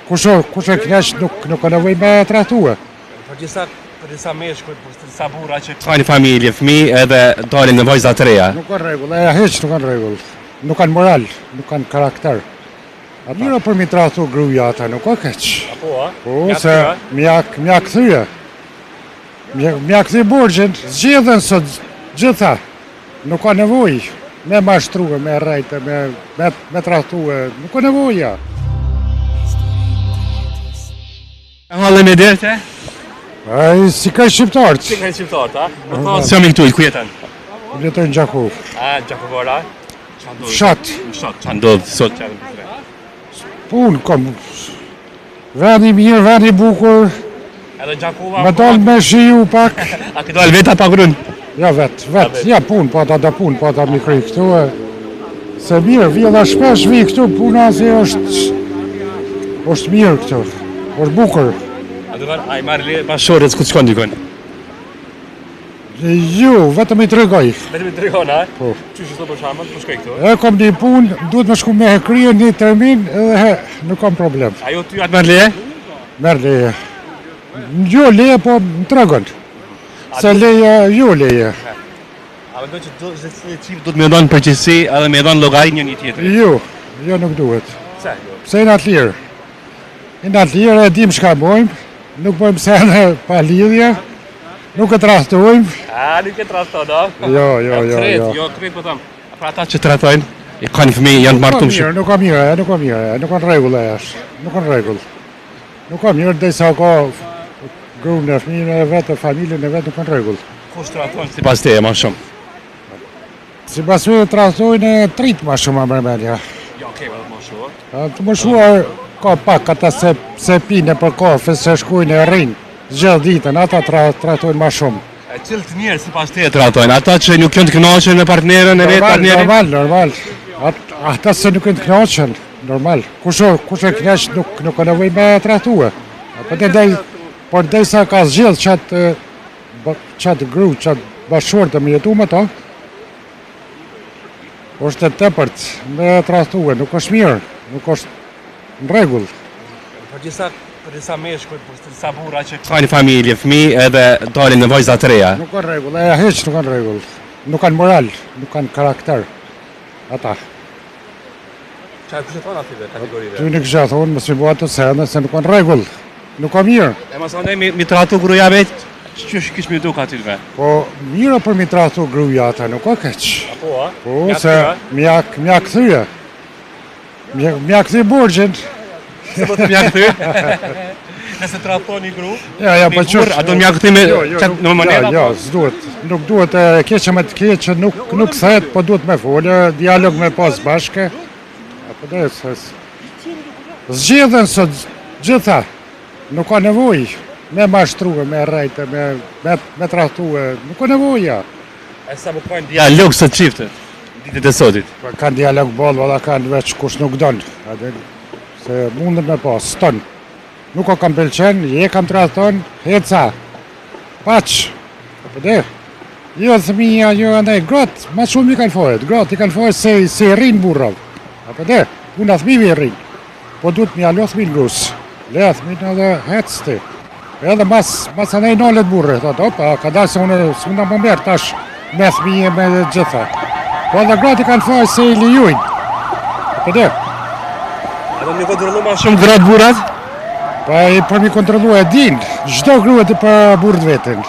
Kush o, kush e knaq nuk nuk ka nevojë me tradhtue. Për disa për disa meshkuj, për disa burra që kanë familje, fëmijë edhe dalin me vajza të reja. Nuk ka rregull, e hiç nuk kanë rregull. Nuk kanë moral, nuk kanë karakter. Ata. Mirë për mi tradhtu gruja ata nuk ka keq. Apo, a? Po, se m'ja m'ja kthye. M'ja kthy borxhin, zgjidhen sot gjitha. Nuk ka nevojë me mashtrue, me rrejte, me, me, me tradhtue, nuk ka nevojë. Hallin e derte? Ai, si ka shqiptarët. Si ka shqiptarët, a? Më thonë, si jam i këtu, ku jeton? Jetoj në Gjakovë. A, Gjakovora? Fshat. Fshat, ça ndodh sot që në Punë, kom. Vend i mirë, vend i bukur. Edhe Gjakova... Me dalë me shiju pak. A ke dalë vetë apo grun? Ja, vetë, vetë. Ja, punë, po ata do punë, po ata mi kry këtu. E. Se mirë, vi edhe shpesh vi këtu, puna si është, është mirë këtu, është bukur. A do të a i marr leje bashkëshortes ku të shkon dikun? Jo, vetëm i tregoj. Vetëm i tregon, a? Po. Qysh i për shembull, po shkoj këtu. E kom një punë, duhet me shku me e krye një termin edhe he, nuk kam problem. Ajo ty a të merr leje? Merr leje. Jo leje, po më tregon. Se leje, jo leje. A mendon që do secili çift duhet me dhënë përgjegjësi edhe me dhënë llogari njëri tjetrit? Jo, jo nuk duhet. Pse jo? Pse jena të lirë? Jena të lirë, e dim çka bojmë, nuk bojmë sene pa lidhje, nuk e tradhtojmë. A, nuk e tradhton, a? Jo, jo, jo, jo. Jo, krejt po them. Për ata që tradhtojnë, i kanë fëmijë, janë të martuar. Nuk ka mirë, nuk ka mirë, nuk ka mirë, nuk ka rregull ajo. Nuk ka rregull. Nuk ka mirë, derisa ka grunë e fëmijën e vet, e familjen e vet, nuk ka rregull. Kush tradhton sipas teje ma shumë? Sipas meje tradhtojnë të rinjtë ma shumë a mërmenja. Jo, okay, edhe të moshuar. Të moshuar ka pak ata se, se pinë për kafe, se shkujnë e rrinë, gjithë ditën, ata tra, tradhtojnë ma shumë. E cilët njerëz sipas teje tradhtojnë? Ata që nuk janë të kënaqur me partnerën e vet, partnerin? Normal, normal. At, ata se nuk janë të kënaqur. Normal, kush o, kush e kënaq nuk nuk ka nevojë me tradhtue. Po të dej, por derisa ka zgjedh qat qat gru, qat bashkëshorte me jetu me to, është e tepërt me tradhtue, nuk është mirë, nuk është në rregull. Për disa për disa meshkuj, për disa burra që kanë familje, fëmijë edhe dalin me vajza të reja. Nuk ka rregull, e hiç nuk kanë rregull. Nuk kanë moral, nuk kanë karakter. Ata. Ça kishe thonë atyve kategorive? Ty nuk kisha thonë, mos i bo ato sene, se nuk kanë rregull. Nuk ka mirë. E mos andaj mi, mi tradhtu gruja vetë, qysh kish me duk atyve? Po, mirë për mi tradhtu gruja ata, nuk ka keq. Apo, a? Po, se m'ja, m'ja kthye. M'ja kthy borxhin. Se po të m'ja kthy? Nëse tradhton një gru, ja, ja, po qysh, a do m'ja kthy me jo, jo, në mënyrë? Jo, jo, s'duhet. Nuk duhet e keqe me të keqe, nuk nuk kthehet, po duhet me folë, dialog me pas bashkë. Apo dhe se zgjidhen sot gjitha. Nuk ka nevojë me mashtrue, me rrejte, me me me tradhtue, nuk ka nevojë. E sa po kanë dialog sot çiftet ditët e sotit? Po kanë dialog boll, valla kanë veç kush nuk don. Atë se mundet me pas, s'ton. Nuk o kam pëlqen, je kam tradhton, heca. Paç. Po dhe. Jo fëmija, jo andaj gratë, ma shumë i kanë fajet, gratë i kanë fajet se se i rrin burrave. Apo dhe, puna fëmijëve i rrin. Po duhet me ia lo fëmijën grus. Leja fëmijën edhe hec ti. Edhe mas, mas anej nalet burri, thotë, opa, ka dalë se unë s'mund të më merr tash me fëmijë me gjitha. Po edhe gratë i kanë faj se i lejojnë. Po dhe. A do me kontrollu ma shumë gratë burrat? Po i për mi kontrollu e din, çdo grua di për burrë të vetin.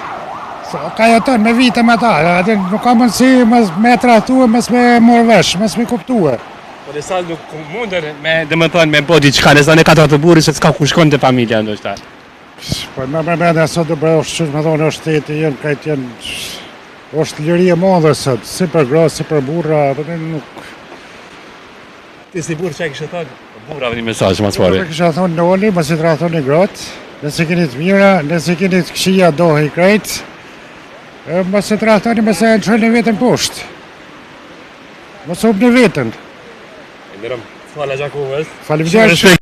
Ka jeton me vite me ta, atë nuk ka mundësi mos me tradhtue, mos me marrë vesh, mos me kuptue. Po disa nuk munden me, domethënë, me bo diçka, nëse ne ka të burri se s'ka ku shkon te familja ndoshta. Po më më më sot do bëj është me thonë është shteti janë krejt janë është liri e madhe sot, si për gra, si për burra, po nuk Ti si burrë çka kishe thënë? Burrave një mesazh më së pari. Po kisha thonë noli, mos i tradhtoni gratë, nëse keni të mira, nëse keni të këqija dohi krejt. E mos e tradhtoni, mos e çoni veten poshtë. Mos humbni veten. Nderum, Fala Gjakovës. Faleminderit.